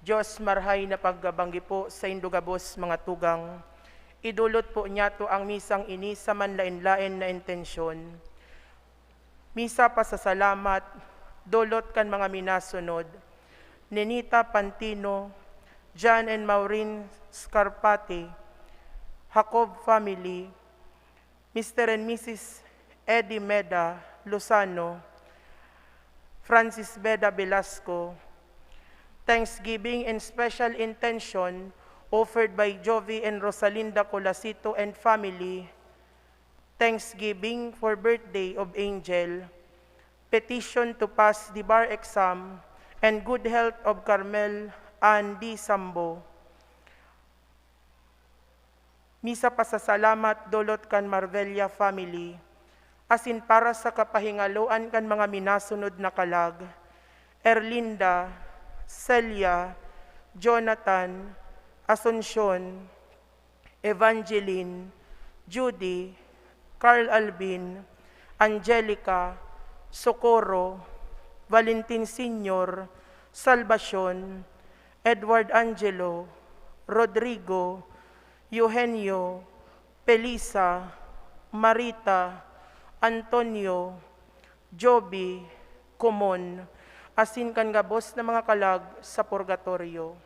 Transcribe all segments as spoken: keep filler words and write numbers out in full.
Diyos marhay na pagbabanggi po saindo gabos, mga tugang. Idolot po niyato ang misang ini sa manlaen-laen na intensyon. Misa pasasalamat, dolot kan mga minasunod: Nenita Pantino, John and Maureen Scarpati, Jacob family, Mister and Missus Eddie Meda Lozano, Francis Beda Velasco. Thanksgiving and special intention offered by Jovi and Rosalinda Colasito and family. Thanksgiving for birthday of Angel. Petition to pass the bar exam and good health of Carmel and D Sambo. Misa pasasalamat dolot kan Marvella family, asin para sa kapahingaloan kan mga minasunod na kalag: Erlinda, Celia, Jonathan, Asuncion, Evangeline, Judy, Carl Alvin, Angelica, Socorro, Valentin Senior, Salvacion, Edward Angelo, Rodrigo, Eugenio, Felisa, Marita, Antonio, Joby, Comon, asin kan gabos na mga kalag sa purgatorio.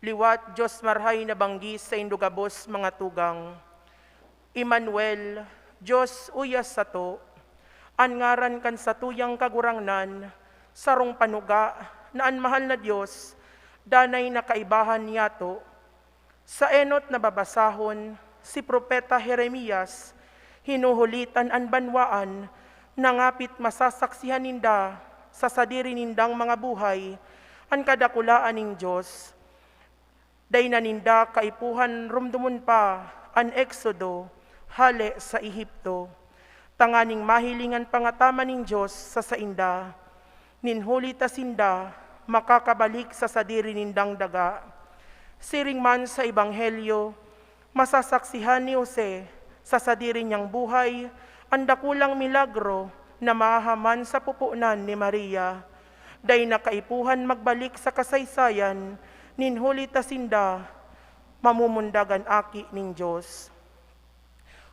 Liwat, Diyos marhay na banggi saindo gabos, mga tugang. Emmanuel, Diyos uya sato, an ngaran kan satuyang Kagurangnan, sarong panuga na an mahal na Diyos danay na kaibahan niyato. Sa enot na babasahon, si Propeta Jeremias, hinuhulitan an banwaan na ngapit masasaksihan ninda sa sadiri nindang mga buhay an kadakulaan nin Diyos. Dai na ninda kaipuhan romdomon pa an Eksodo hale sa Ehipto, tanganing mahiling an pangataman nin Dios sa sainda, nin huli ta sinda makakabalik sa sadiri nindang daga. Siring man sa Ebanghelyo, masasaksihan ni Jose sa sadiri niyang buhay an dakulang milagro na mahahaman sa pupunan ni Maria. Dai na kaipuhan magbalik sa kasaysayan nin huli ta sinda mamumundag an Aki nin Dios.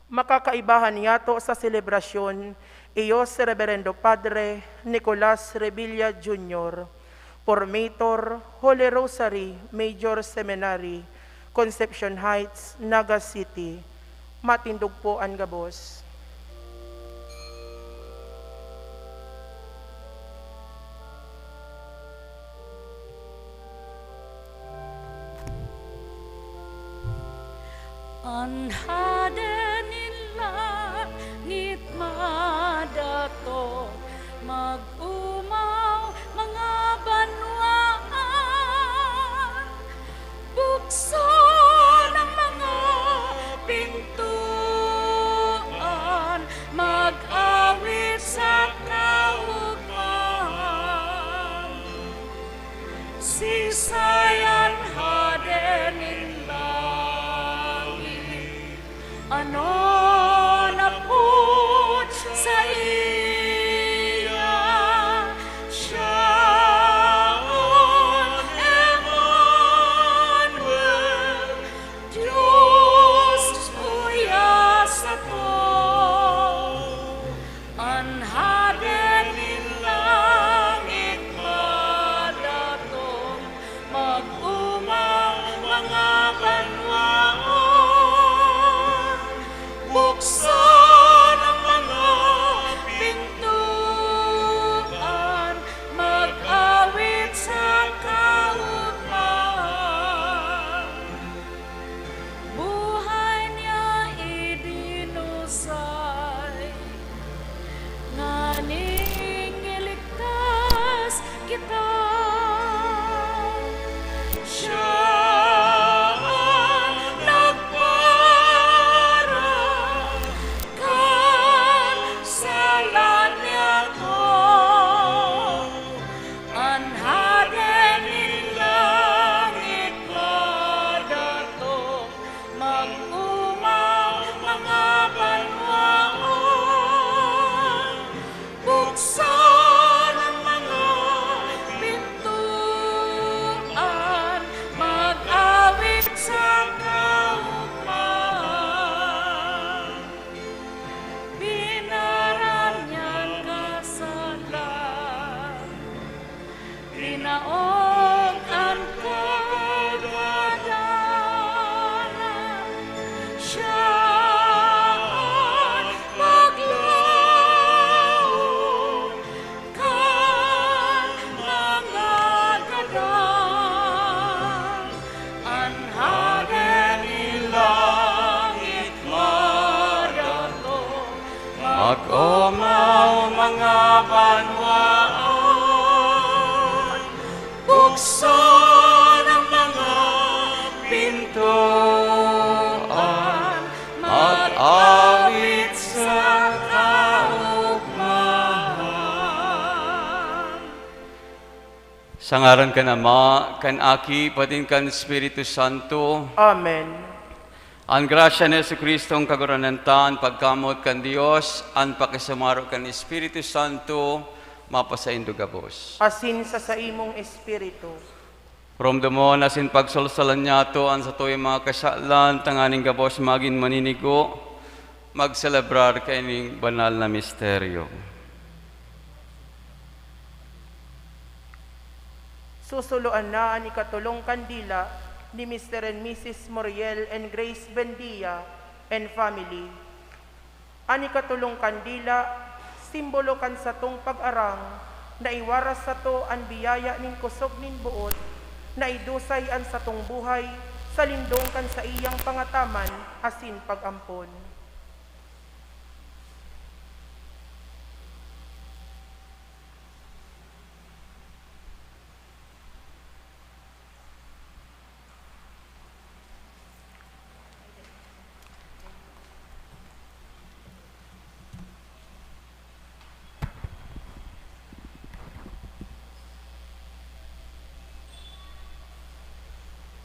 Makakaibahan niyato sa selebrasyon iyo si Reberendo Padre Nicolas Revilla Junior, Formator, Holy Rosary Major Seminary, Concepcion Heights, Naga City. Matindog po an gabos. An hade nin langit madatot, mag-omaw mga banwaan, buksan ang mga pintuan, mag-awit sa kaugmahan. Siisay an hade nin langit? Ano napod saiya? Mag-omaw mga banwaan, buksan ang mga pintuan, mag-awit sa kaugmahan. Sa ngaran kan Ama, kan Aki, patin kan Espiritu Santo. Amen. An grasya ni Jesu-Cristo, an Kagurangnan ta, an pagkamoot kan Dios, an pakisumaro kan Espiritu Santo, mapasaindo gabos. Asin sa saimong espiritu. Romdomon asin pagsolsolan niyato an satuyang mga kasalan, tanganing gabos magin maninigo, magselebrar kaining banal na misteryo. Susuloan na an ikatolong kandila ni Mister and Missus Moriel and Grace Bendia and family. An ikatolong kandila, simbolo kan satong pag-arang na iwaras sato an biyaya nin kosog nin boot, na idusay an satong buhay sa lindong kan saiyang pangataman asin pag-ampon.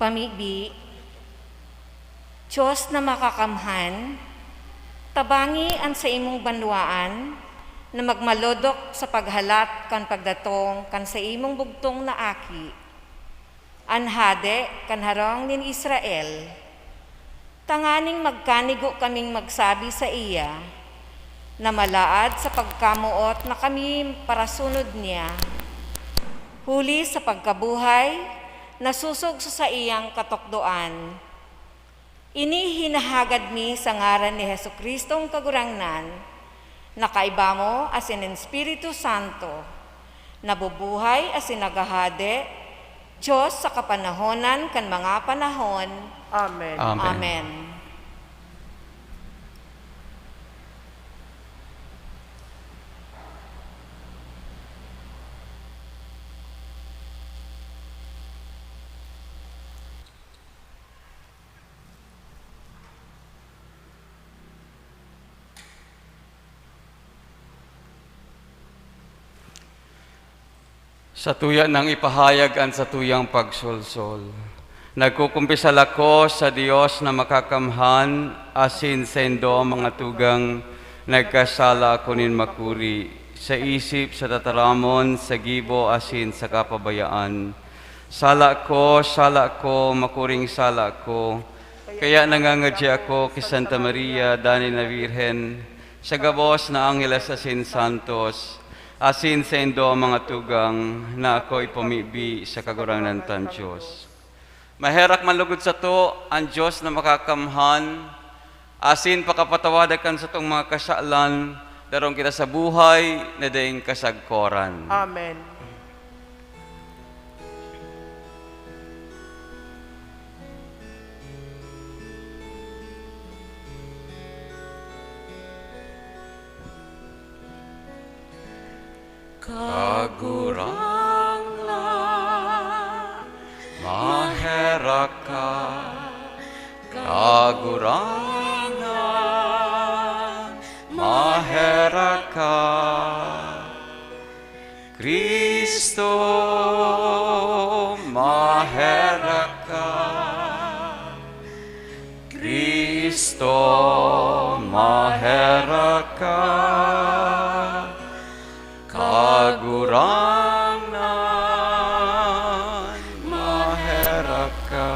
Pamibi, Dios na makakamhan, tabangi an saimong banwaan na magmalodok sa paghalat kan pagdatong kan saimong bugtong na Aki, an Hade kan harong nin Israel, tanganing magkanigo kaming magsabi saiya na malaad sa pagkamoot na kami parasunod niya, huli sa pagkabuhay na sosog sa saiyang katukdoan. Ini hinahagad mi sa ngaran ni Jesu-Cristong Kagurangnan, na kaiba mo asin nin Espiritu Santo, nabubuhay asin naghahade, Dios sa kapanahonan kan mga panahon. Amen. Amen. Amen. Satuya nang ipahayag an satuyang pagsolsol. Nagkukumpisal ako sa Dios na Makakamhan asin saindo, mga tugang, nagkasala ako nin makuri, sa isip, sa tataramon, sa gibo, asin sa kapabayaan. Sala ko, sala ko, makuring sala ko. Kaya nangangadya ako ki Santa Maria, danay na Birhen, sa gabos na angheles asin santos, asin saindo, mga tugang, na ako ipamibi sa Kagurangnan tang Dios. Maherak man lugod sato an Dios na Makakamhan, asin pakapatawada kan satong mga kasalan, daron kita sa buhay na daing kasagkoran. Amen. Kagurangnan, maherak ka. Kagurangnan, maherak ka. Cristo, maherak ka. Cristo, maherak ka. Kagurangnan, maherak ka.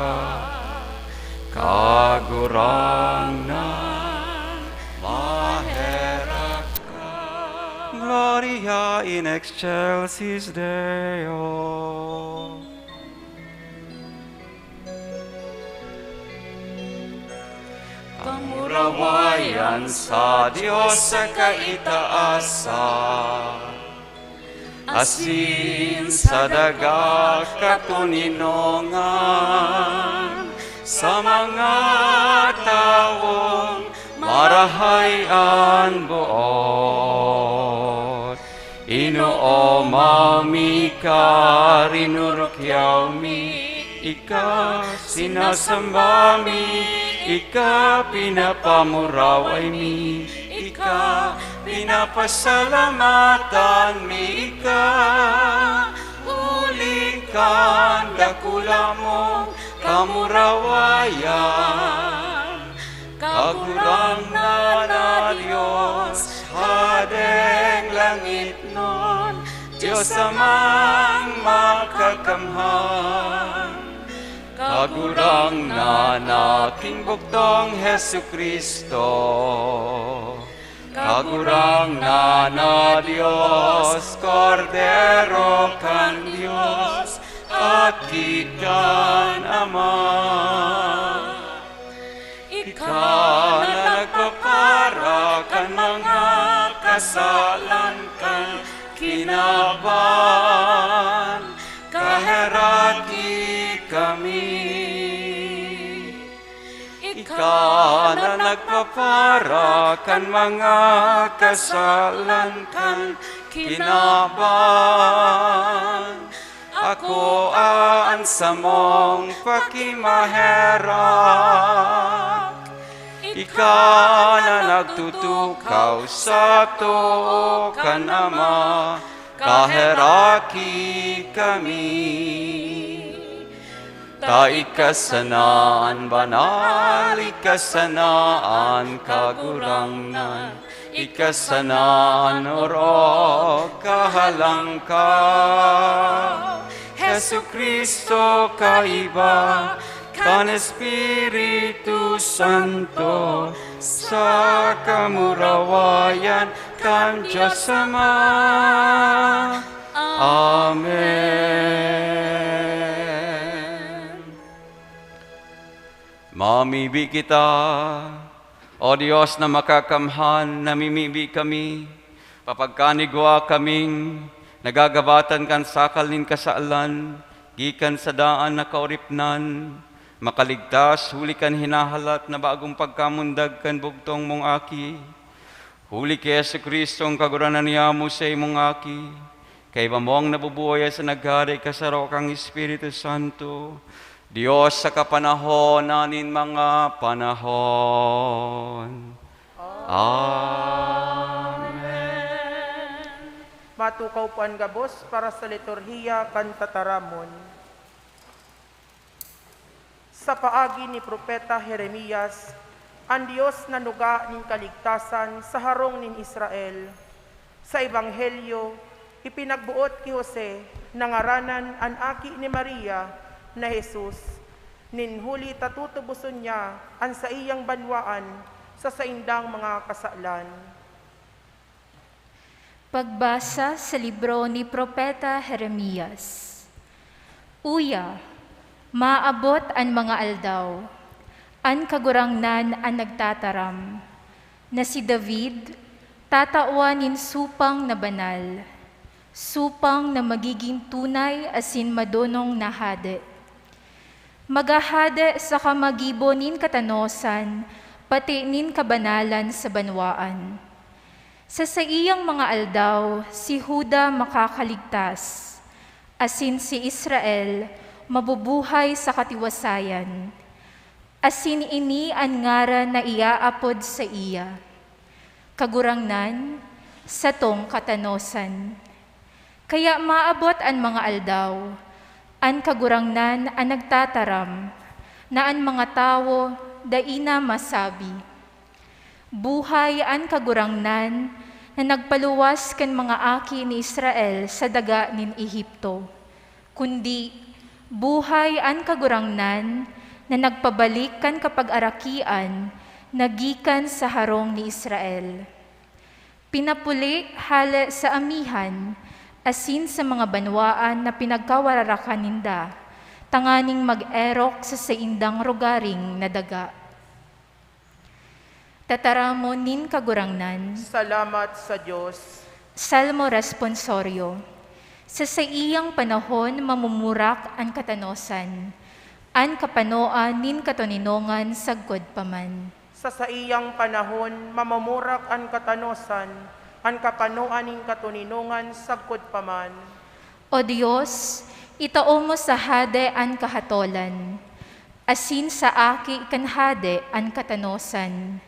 Kagurangnan, maherak ka. Gloria in excelsis Deo. Kamurawayan sa Dios sa kaitaasan, asin sa daga katoninongan, sa mga tawong Marahay an boot. Inooma mi ka, rinurukyaw mi ika, sinasamba mi ika, pinapamuraway mi ika, pinapasalamatan mi ika, huli kan dakula mong kamurawayan. Kagurangnan na Dios, Hadeng langitnon, Dios Amang makakamhan. Kagurangnan na King Bugtong Jesu-Cristo. Kagurangnan na Dios, Kordero kan Dios, Aki kan Ama. Ika na nagpapara kan mga kasalan kan kinaban, kaheraki kami. Ika na nagpapara kan mga kasalan kan kinaban, akoa an samong pakimaherak. Ika na nagtutukaw sa too kan Ama, kaheraki kami. Ta ika sana an banal, ika sana an kagurangnan, ika sana an orog, kahalangkaw. Jesu-Cristo, kaiba kan Espiritu Santo, sa kamurawayan kan Dios Ama. Amen. Mamibi kita. O Dios na makakamhan, namimibi kami, papagkanigwa kaming nagagabatan kan sakal nin kasalan gikan sa daan na kaoripnan, makaligtas huli kan hinahalat na bagong pagkamundag kan bugtong mong Aki. Huli ki Jesu-Cristo, an Kagurangnan niyamo, sa imong Aki, kaiba mong nabubuhay asin naghahade kasaro kan Espiritu Santo, Dios sa kapanahon na nin mga panahon. Amen. Matukaw po an gabos para sa liturhiya kan tataramon. Sa paagi ni Propeta Jeremias, an Dios nanuga nin kaligtasan sa harong nin Israel. Sa Ebanghelyo, ipinagboot ki Jose na ngaranan an aki ni Maria na Jesus, nin huli ta tutuboson niya an saiyang banwaan sa saindang mga kasalan. Pagbasa sa libro ni Propeta Jeremias. Uya, maabot an mga aldaw, an Kagurangnan an nagtataram, na si David tatawan nin supang na banal, supang na magigin tunay asin madonong na hade. Maghahade saka maggibo nin katanosan pati nin kabanalan sa banwaan. Sa saiyang mga aldaw, si Juda makakaligtas, asin si Israel mabubuhay sa katiwasayan. Asin ini an ngaran na iaapod saiya, Kagurangnan, satong katanosan. Kaya maabot an mga aldaw, an Kagurangnan an nagtataram, na an mga tawo dai na masabi, "Buhay an Kagurangnan na nagpaluwas kan mga aki ni Israel sa daga nin Ehipto," kundi, "Buhay an Kagurangnan na nagpabalik kan kapagarakian na gikan sa harong ni Israel." Pinapuli hale sa amihan asin sa mga banwaan na pinagkawararakan ninda, tanganing mag-erok sa saindang rogaring na daga. Tataramon nin Kagurangnan. Salamat sa Dios. Salmo Responsorio. Sa saiyang panahon mamumurak an katanosan, an kapanoan nin katoninongan sagkod pa man. Sa saiyang panahon, mamumurak an katanosan, an kapanoan nin katoninongan sagkod pa man. O Dios, itao mo sa hade an kahatolan, asin sa aki kan hade an katanosan,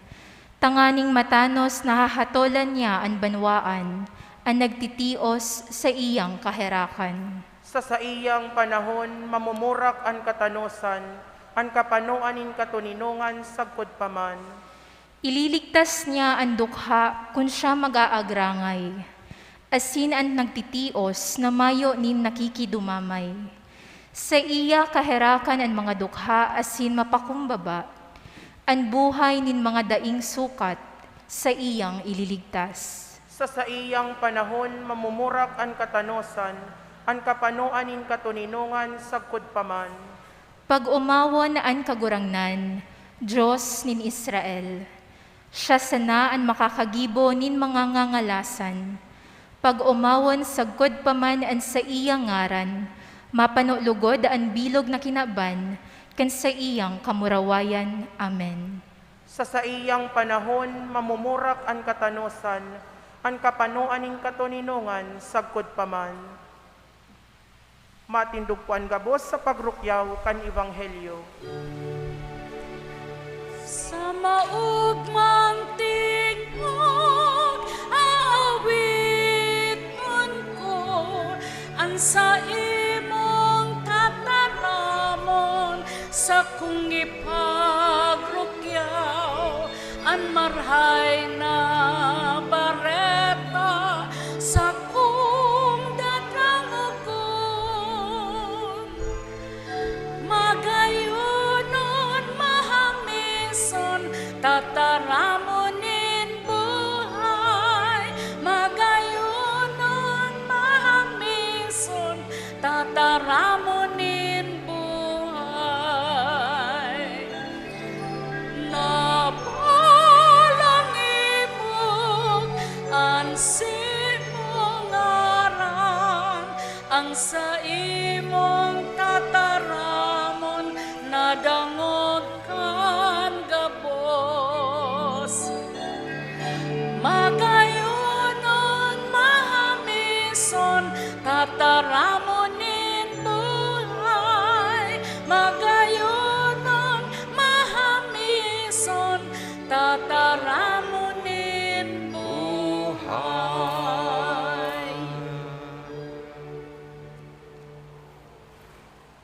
tanganing matanos na hahatolan niya an banwaan, an nagtitios saiyang kaherakan. Sa saiyang panahon, mamumurak an katanosan, an kapanoan nin katoninongan sagkod pa man. Ililigtas niya an dukha kun siya mag-aagrangay, asin an nagtitios na mayo nin nakikidumamay. Saiya kaherakan an mga dukha asin mapakumbaba, an buhay nin mga daing sukat saiyang ililigtas. Sa saiyang panahon mamumurak an katanosan, an kapanoan nin katoninongan sagkod pa man. Pag-omawon an Kagurangnan, Dios nin Israel. Siya sana an makakagibo nin mga ngangalasan. Pag-omawon sagkod pa man an saiyang ngaran, mapano logod an bilog na kinaban kan saiyang kamurawayan. Amen. Sa saiyang panahon, mamumurak an katanosan, an kapanoan nin katoninongan sagkod pa man. Matindog po an gabos sa pagrukyaw kan Ebanghelyo. Sa maogmang tingog, aawitnon ko an saimong tataramon, sakong ipagrukyaw an Marahay na Bareta, sakong dadangogon. Magayonon, mahamison, tataramon nin buhay. Magayonon, mahamison, tataramon nin buhay. Napalang ibog an simong ngaran, an saimong tataramon nadangog kan gabos. Magayonon, mahamison, tataramon nin buhay. Magayonon, mahamison, tataramon nin buhay.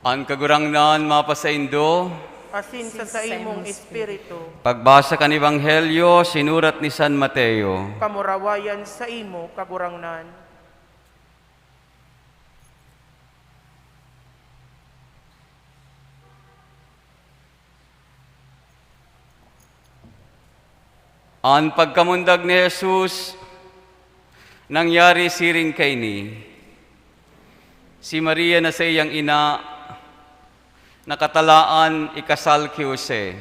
An Kagurangnan mapasaindo. Asin sa saimong espiritu. Pagbasa kan Ebanghelyo sinurat ni San Mateo. Kamurawayan saimo, Kagurangnan. An pagkamundag ni Jesus nangyari siring kaini. Si Maria na saiyang ina, nakatalaan ikasal ki Jose.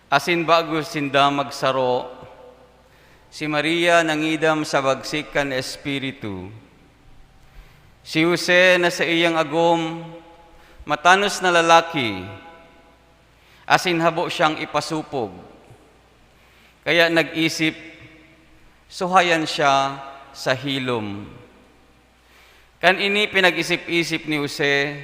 Asin bago sinda magsaro, si Maria nangidam sa bagsik kan Espiritu. Si Jose na saiyang agom, matanos na lalaki, asin habo siyang ipasopog. Kaya nag-isip, suhayan siya sa hilom. Kan ini pinag-isip-isip ni Jose,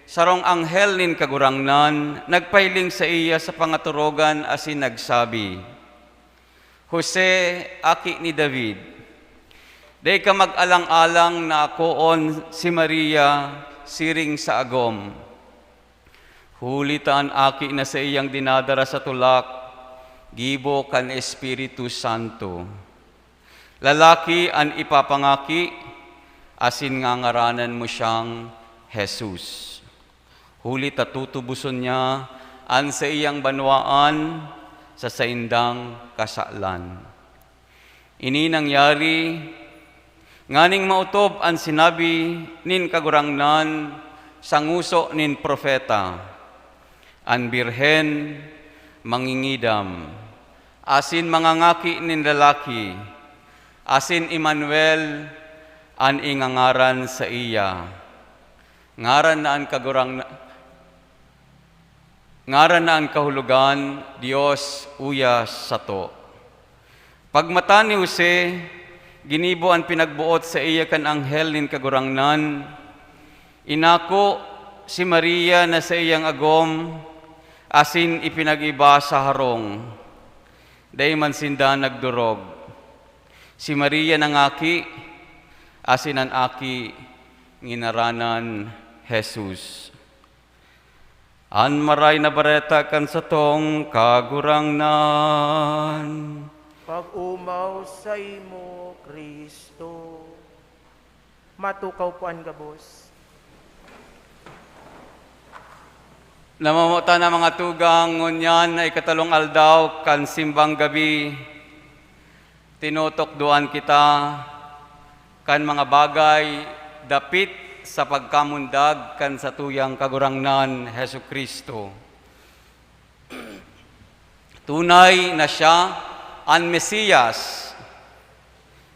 sarong anghel nin Kagurangnan nagpahiling saiya sa pangatorogan asin nagsabi, "Jose, aki ni David, dai ka mag-alang-alang na akoon si Maria siring sa agom. Huli ta an aki na saiyang dinadara sa tulak gibo kan Espiritu Santo. Lalaki an ipapangaki, asin ngangaranan mo siyang Jesus. Huli ta tutuboson niya an saiyang banwaan sa saindang kasalan." Ini nangyari nganing maotob an sinabi nin Kagurangnan sa ngoso nin propeta, "An birhen mangingidam, asin mangangaki nin lalaki, asin Emmanuel an ingangaran saiya." Ngaran na an Kagurangnan. Ngaran na an kahulogan, Dios uya sato. Pagmata ni Jose, ginibo an pinagboot saiya kan anghel nin Kagurangnan. Inako si Maria na saiyang agom asin ipinag-iba sa harong. Dai man sinda nagdorog. Si Maria nangaki, asin an aki nginaranan Jesus. An Maray na Bareta kan satong Kagurangnan. Pag-omaw saimo, Cristo. Matukaw po an gabos. Namamota na mga tugang, ngunyan na ikatalong aldaw kan simbang gabi, tinutukdoan kita kan mga bagay dapit sa pagkamundag kan satuyang Kagurangnan, Jesu-Cristo. Tunay na siya an Mesiyas,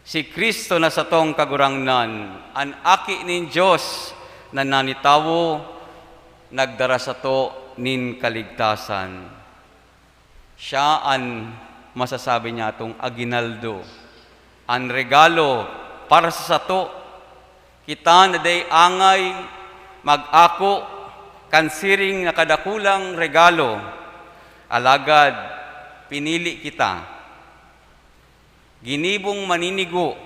si Cristo na satong Kagurangnan, an Aki nin Dios na nanitawo, nagdara sato nin kaligtasan. Siya an masasabi nyatong aguinaldo, an regalo para sa sato. Kita na dai angay mag-ako kan siring na kadakulang regalo, alagad pinili kita. Ginibong maninigo,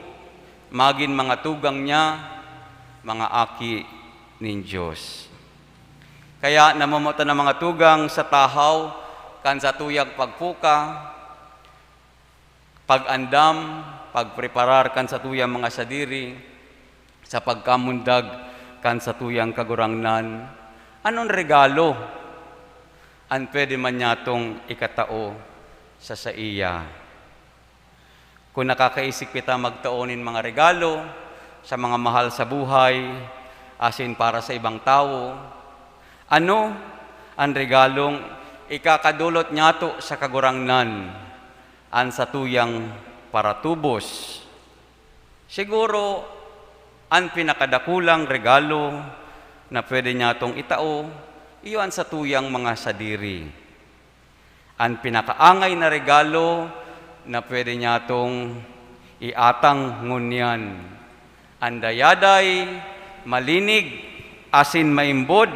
magin mga tugang niya, mga aki nin Dios. Kaya namamota na mga tugang sa tahaw kan satuyang pagpuka, pag-andam, pagpreparar kan satuyang mga sadiri sa pagkamundag kan satuyang Kagurangnan. Anon regalo an pwede man nyatong ikatao sa saiya? Kun nakakaisip kita magtao nin mga regalo sa mga mahal sa buhay asin para sa ibang tawo, ano an regalong ikakadolot nyato sa Kagurangnan, an satuyang paratubos? Siguro, an pinakadakulang regalo na pwede nyatong itao, iyo an satuyang mga sadiri. An pinakaangay na regalo na pwede nyatong iatang ngunyan, an dayaday, malinig, asin maimbod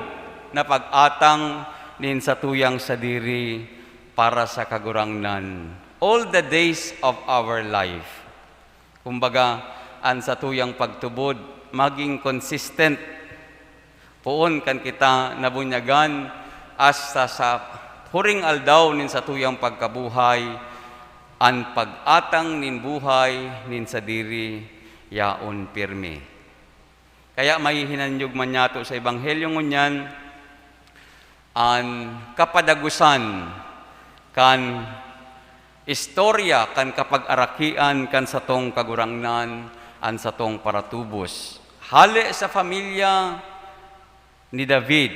na pag-atang nin satuyang sadiri para sa Kagurangnan all the days of our life. Kumbaga, an satuyang pagtubod magin consistent. Poon kan kita nabunyagan hasta sa huring aldaw nin satuyang pagkabuhay, an pag-atang nin buhay nin sadiri yaon pirmi. Kaya mahihinanyog man nyato sa Ebanghelyo ngunyan, an kapadagosan kan istorya kan kapag-arakian kan satong Kagurangnan, an satong paratubos. Hale sa pamilya ni David,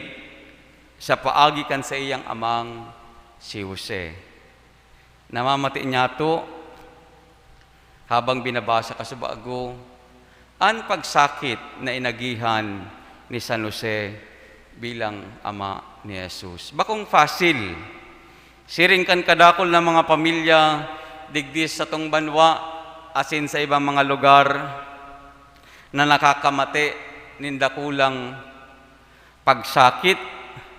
sa paagi kan saiyang amang si Jose. Namamati nyato, habang binabasa ka sa bago, an pagsakit na inagihan ni San Jose bilang ama ni Jesus. Bakong fasil. Siring kan kadakul na mga pamilya digdi sa satong banwa asin sa ibang mga lugar na nakakamate nin dakulang pagsakit,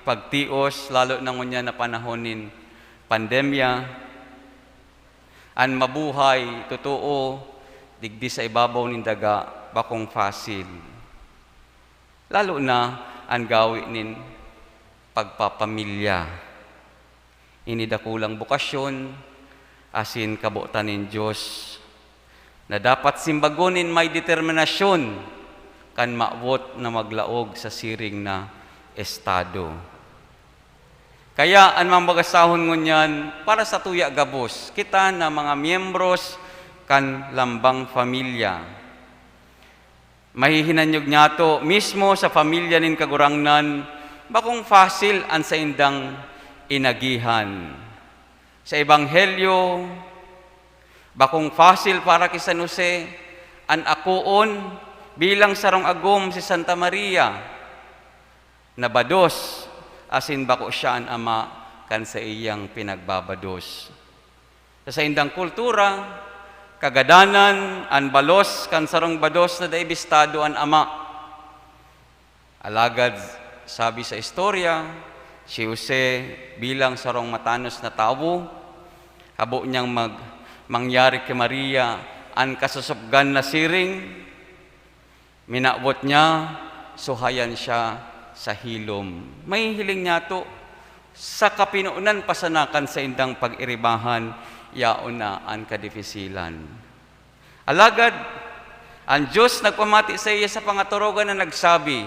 pagtios, lalo na ngunyan na panahon nin pandemya. An mabuhay totoo digdi sa ibabaw nin daga bakong fasil, lalo na an gawe nin pagpapamilya. Ini dakulang bokasyon asin kabotan nin Dios na dapat simbagon nin may determinasyon kan mawot na maglaog sa siring na estado. Kaya an mga bagasahon ngunyan para sa tuya gabos, kita na mga miyembros kan lambang pamilya. Mahihinanyog nyato mismo sa pamilya nin Kagurangnan, bakong fasil an saindang inagihan. Sa Ebanghelyo, bakong fasil para ki San Jose an akoon bilang sarong agom si Santa Maria. Nabados, asin bako siya an ama kan saiyang pinagbabados. Sa saindang kultura, kagadanan an balos kan sarong bados na dai bistado an ama. Alagad, sabi sa istorya, si Jose, bilang sarong matanos na tawo, habo niyang mag-, mangyari ki Maria an kasusupgan na siring. Minawot niya, suhayan siya sa hilom. Mahihiling niyato, sa kapinonan pa sana kan saindang pag-iribahan, yaon na an kadifisilan. Alagad, an Dios nagpamati saiya sa pangaturogan na nagsabi,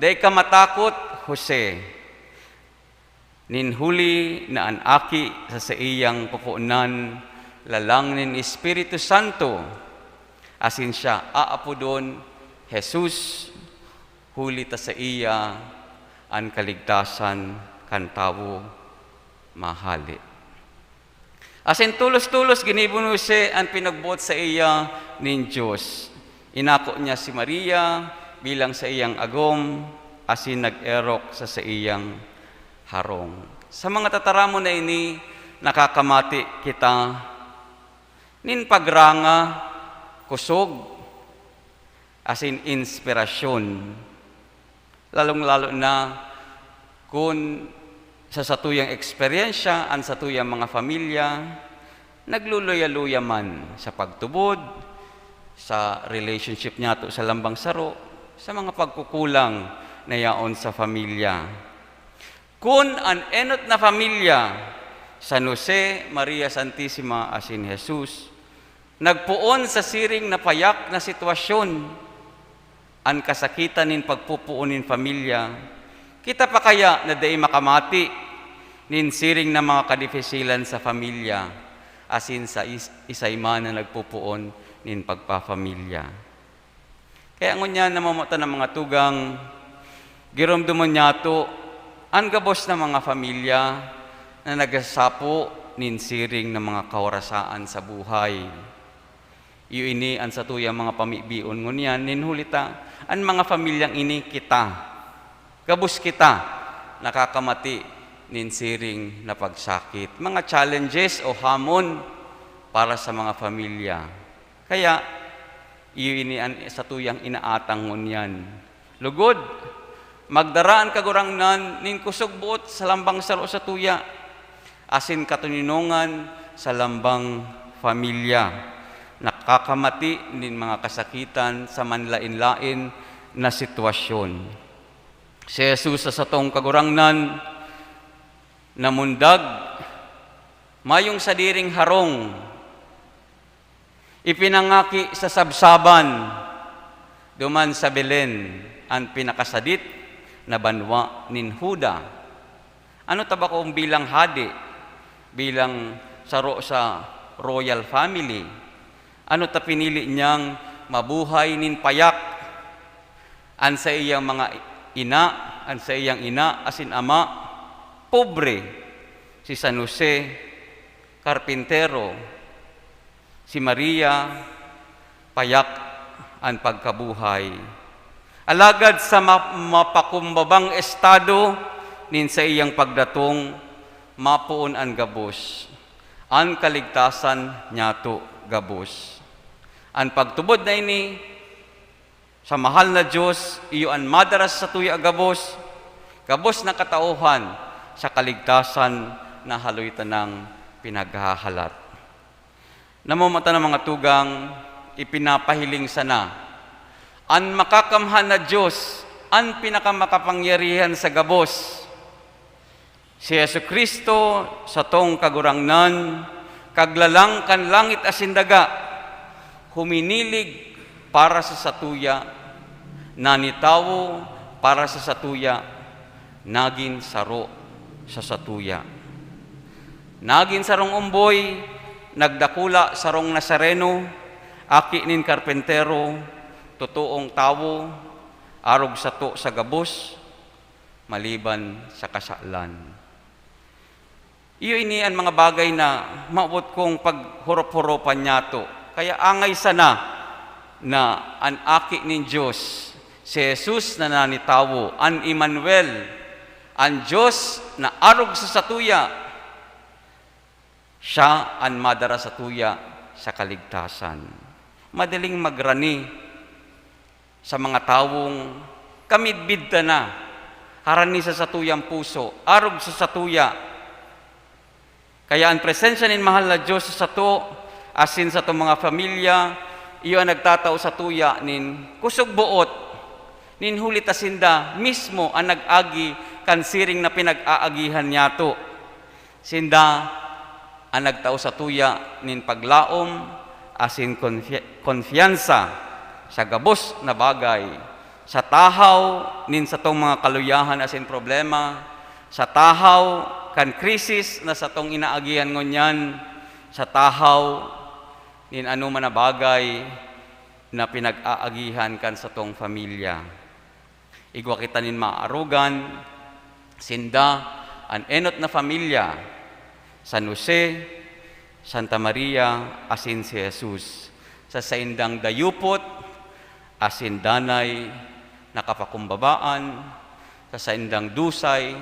"Dai ka matakot, Jose. Nin huli na an aki sa saiyang pupuonan lalang nin Espiritu Santo, asin siya aapodon Jesus, huli ta saiya an kaligtasan kan tawo mahale." Asin tolos-tolos ginibo ni Jose an pinagboot saiya nin Dios. Inako niya si Maria bilang saiyang agom asin nag-erok sa saiyang harong. Sa mga tataramon na ini, nakakamati kita nin pagranga, kosog, asin inspirasyon. Lalong-lalo na kun sa satuyang eksperyensya, an satuyang mga pamilya nagluluya-luya man sa pagtubod, sa relationship niyato sa lambang saro, sa mga pagkukulang na yaon sa pamilya. Kun an enot na pamilya, San Jose, Maria Santisima, asin Jesus, nagpoon sa siring na payak na sitwasyon, an kasakitan nin pagpopoon nin pamilya, kita pa kaya na dai makamati nin siring na mga kadifisilan sa pamilya, asin sa is-, isay man na nagpopoon nin pagpapamilya? Kaya ngunyan, namamatan na mga tugang, giromdomon niyato an gabos na mga pamilya na nagsasapo nin siring na mga kawarasaan sa buhay. Iyo ini an satuyang mga pamibion ngunyan, nin huli ta, an mga pamilyang ini kita. Gabos kita nakakamati nin siring na pagsakit. Mga challenges o hamon para sa mga pamilya. Kaya, iyo ini an satuyang inaatang ngunyan. Lugod, magdara an Kagurangnan nin kosog boot sa lambang saro satuya, asin katoninongan sa lambang pamilya. Nakakamati nin mga kasakitan sa manlaen-laen na sitwasyon. Si Jesus sa satong Kagurangnan, namundag, mayong sadiring harong, ipinangaki sa sabsaban, duman sa Belen, an pinakasadit na banwa nin Juda. Ano ta ba kung bilang hade, bilang saro sa royal family, ano ta pinili niyang mabuhay nin payak? An saiyang mga ina, an saiyang ina asin ama, pobre. Si San Jose, karpintero. Si Maria, payak an pagkabuhay. Alagad sa ma-, mapakumbabang estado nin saiyang pagdatong, mapoon an gabos. An kaligtasan niyato gabos. An pagtubod na ini, sa mahal na Dios, iyo an madara sa satuya gabos, gabos na katauhan sa kaligtasan na haloy tanang pinaghahalat. Namamatan na mga tugang, ipinapahiling sana an makakamhan na Dios, an pinakamakapangyarihan sa gabos. Si Jesu-Cristo, satong Kagurangnan, Kaglalang kan langit asin daga, huminilig para sa satuya, nanitawo para sa satuya, nagin saro sa satuya. Nagin sarong omboy, nagdakula sarong Nazareno, aki nin karpentero, totoong tawo, arog sato sa gabos, maliban sa kasalan. Iyo ini an mga bagay na mawot kong paghurop-huropan niyato. Kaya angay sana na an Aki nin Dios, si Jesus na nanitawo, an Emmanuel, an Dios na arog sa satuya, siya an madara satuya sa kaligtasan. Madaling magrani sa mga tawong kamidbid ta na, harani sa satuyang puso, arog sa satuya. Kaya an presensya nin mahal na Dios sa sato, asin satong mga pamilya, iyo an nagtatao satuya nin kusog boot, nin huli ta sinda mismo an nag-agi kan siring na pinag-aagihan niyato. Sinda an nagtao satuya nin paglaom asin konfi-, konfiyansa sa gabos na bagay, sa tahaw nin satong mga kaluyahan asin problema, sa tahaw kan krisis na satong inaagihan ngunyan, sa tahaw nin anoman na bagay na pinag-aagihan kan satong pamilya. Igwa kita nin maarogan, sinda, an enot na pamilya, San Jose, Santa Maria, asin si Jesus, sa saindang dayupot asin danay na kapakumbabaan, sa saindang dusay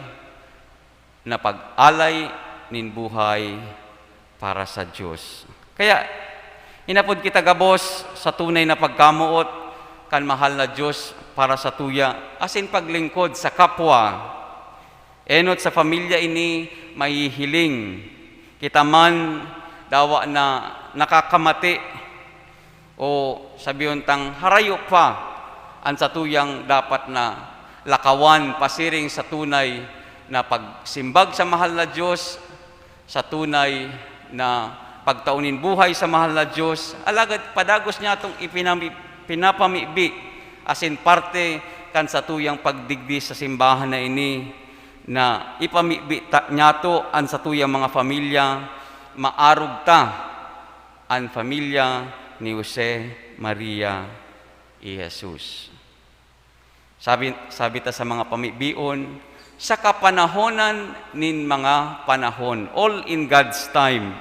na pag-alay nin buhay para sa Dios. Kaya, inapod kita gabos sa tunay na pagkamoot kan mahal na Dios para sa tuya, asin paglingkod sa kapwa. Enot sa pamilya ini mahihiling. Kita man, dawa na nakakamati o sabihon tang harayo pa an satuyang dapat na lakawan pasiring sa tunay na pagsimbag sa mahal na Dios, sa tunay na pagtao nin buhay sa mahal na Dios. Alagad padagos niyatong ipinami-, pinapamibi asin parte kan satuyang pagdigdi sa simbahan na ini na ipamibi ta, niyato an satuyang mga pamilya, maarog ta, an pamilya ni Jose Maria y Jesus. Sabi, sabi ta sa mga pamibion, sa kapanahonan nin mga panahon, all in God's time.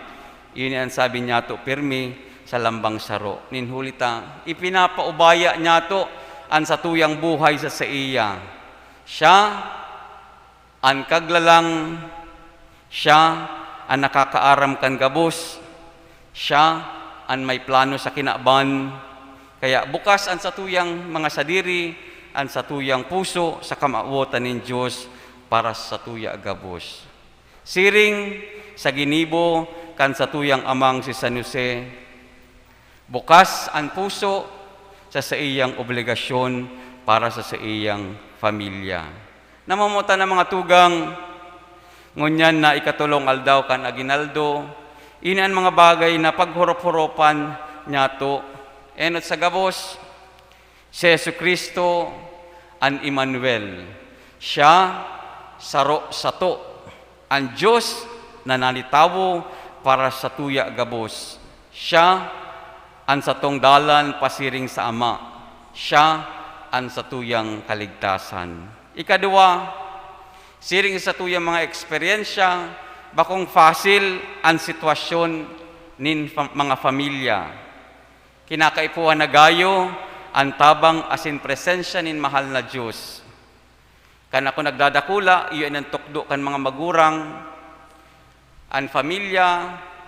Ini an sabi niyato pirmi sa lambang saro. Nin huli ta, ipinapaubaya niyato an satuyang buhay sa saiya. Siya an Kaglalang, siya an nakakaaram kan gabos, siya an may plano sa kinaban. Kaya bukas an satuyang mga sadiri, an satuyang puso sa kamawotan nin Dios para sa satuya gabos. Siring sa ginibo kan satuyang amang si San Jose, bukas an puso sa saiyang obligasyon para sa saiyang pamilya. Namumutan ang mga tugang, ngunyan na ikatulong aldaw kan aguinaldo, ini an mga bagay na paghorop-horopan niyato. Enot sa gabos, si Jesu-Cristo an Emmanuel. Siya saro sato, an Dios na nanitawo para sa tuya gabos. Siya an satong dalan pasiring sa Ama. Siya an satuyang kaligtasan. Ikaduwa, siring sa tuyang mga eksperyensya, bakong fasil an sitwasyon nin fa-, mga pamilya. Kinakaipuhan na gayo an tabang asin presensya nin mahal na Dios. Kan ako nagdadakula, iyo an tukdo kan mga magurang, an pamilya,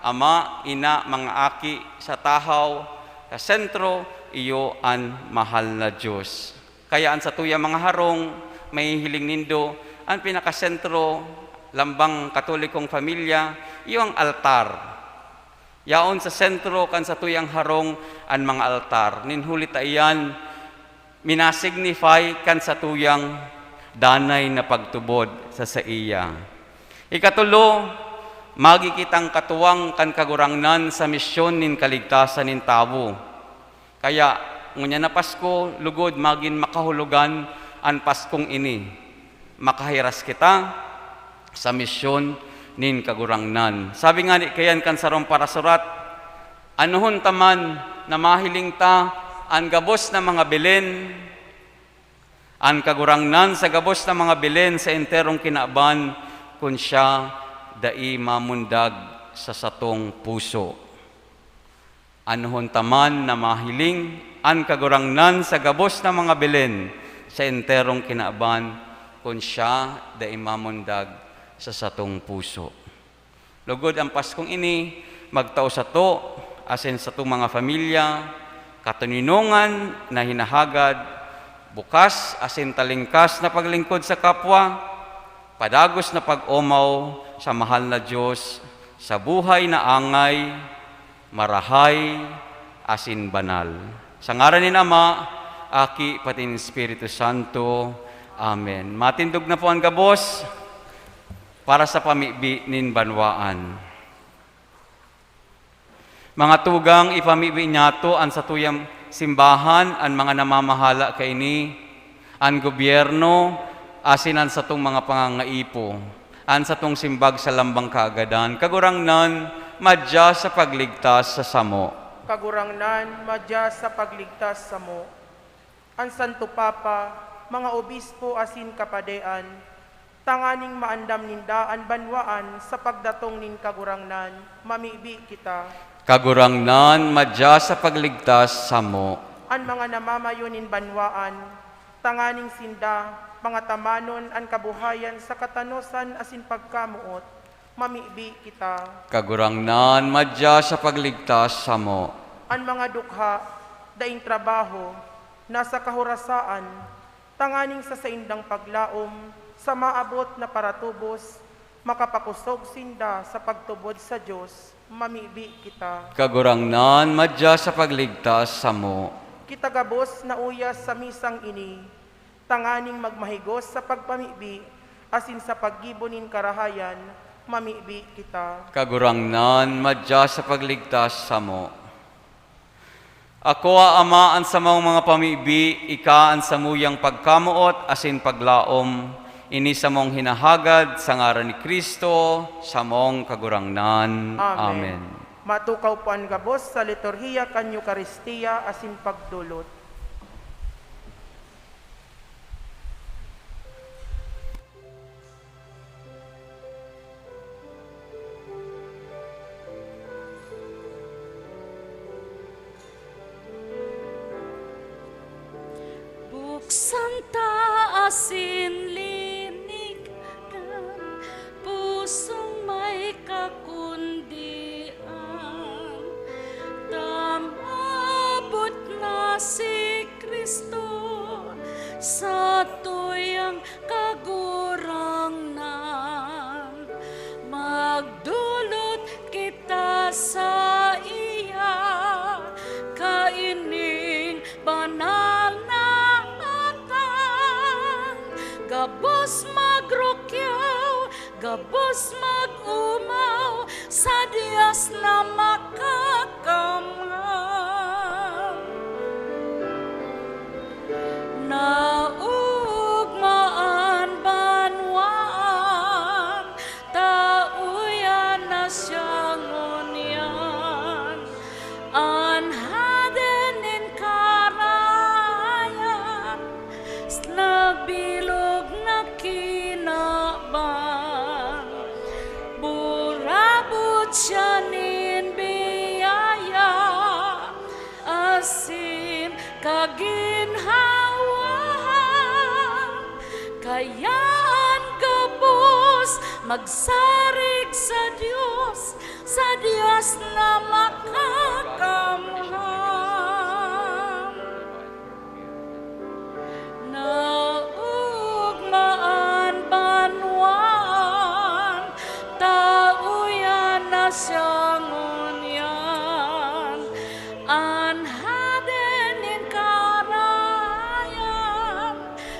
ama, ina, mga aki, sa tahaw, sa sentro, iyo an mahal na Dios. Kaya an satuyang mga harong, mahihiling nindo, an pinakasentro, lambang Katolikong pamilya, iyo an altar. Yaon sa sentro kan satuyang harong an mga altar. Nin huli ta iyan, minasignify kan satuyang danay na pagtubod sa saiya. Ikatulo, magi kitang katuwang kan Kagurangnan sa misyon nin kaligtasan nin tawo. Kaya, ngunyan na Pasko, lugod magin makahulogan an Paskong ini. Makahiras kita sa misyon nin Kagurangnan. Sabi ngani kaiyan kan sarong parasurat, "Anohon ta man na mahiling ta an gabos na mga bilin, an Kagurangnan sa gabos na mga bilin sa enterong kinaban, kun siya dai mamundag sa satong puso." Anohon ta man na mahiling an Kagurangnan sa gabos na mga bilin sa enterong kinaban, kun siya dai mamundag sa satong puso. Lugod an Paskong ini magtao sato asin satong mga pamilya, katoninongan na hinahagad, bukas asin talingkas na paglingkod sa kapwa, padagos na pag-omaw sa mahal na Dios, sa buhay na angay, marahay, asin banal. Sa ngaran nin Ama, Aki, pati nin Espiritu Santo. Amen. Matindog na po an gabos para sa pamibi nin banwaan. Mga tugang, ipamibi niyato an satuyang simbahan, an mga namamahala kaini, an gobyerno, asin an satong mga pangangaipo, an satong simbag sa lambang kaagadan. Kagurangnan, madya sa pagligtas sa samo. Kagurangnan, madya sa pagligtas samo. An Santo Papa, mga obispo asin kapadean, tanganing maandam ninda an banwaan sa pagdatong nin Kagurangnan, mamibi kita. Kagurangnan, madya sa pagligtas samo. An mga namamayo nin banwaan, tanganing sinda pangatamanon an kabuhayan sa katanosan asin pagkamoot, mamibi kita. Kagurangnan, madya sa pagligtas samo. An mga dukha, daing trabaho, nasa kahorasaan, tanganing sa saindang paglaom, sa maabot na paratubos, makapakosog sinda sa pagtubod sa Dios, mamibi kita. Kagurangnan, madya sa pagligtas samo. Kita gabos na uya sa misang ini, tanganing magmahigos sa pagpamibi asin sa paggibo nin karahayan, mamibi kita. Kagurangnan, madya sa pagligtas samo. Akoa, Ama, an samong mga pamibi, ika an samuyang pagkamoot asin paglaom. Ini samong hinahagad sa ngaran ni Cristo, samong Kagurangnan. Amen. Amen. Matukaw po an gabos sa liturhiya kan Eukaristia asin pagdolot. Buksan ta asin linigan, pusong may kakundian. Ta maabot na si Cristo, satuyang Kagurangnan. Magdolot kita saiya kaining banal na atan. Gabos magrukyaw, gabos mag-omaw sa Dios na Makakamhan. Naogma an banwaan, ta uya na siya ngunyan. An Hade nin Karahayan, nabilog na kinaban. Burabot siya nin biyaya asin kaginhawahan. Kaya an gabos magsarig sa Dios, sa Dios na Makakamhan. Naogma an banwaan, ta uya na siya ngunyan. An Hade nin Karahayan,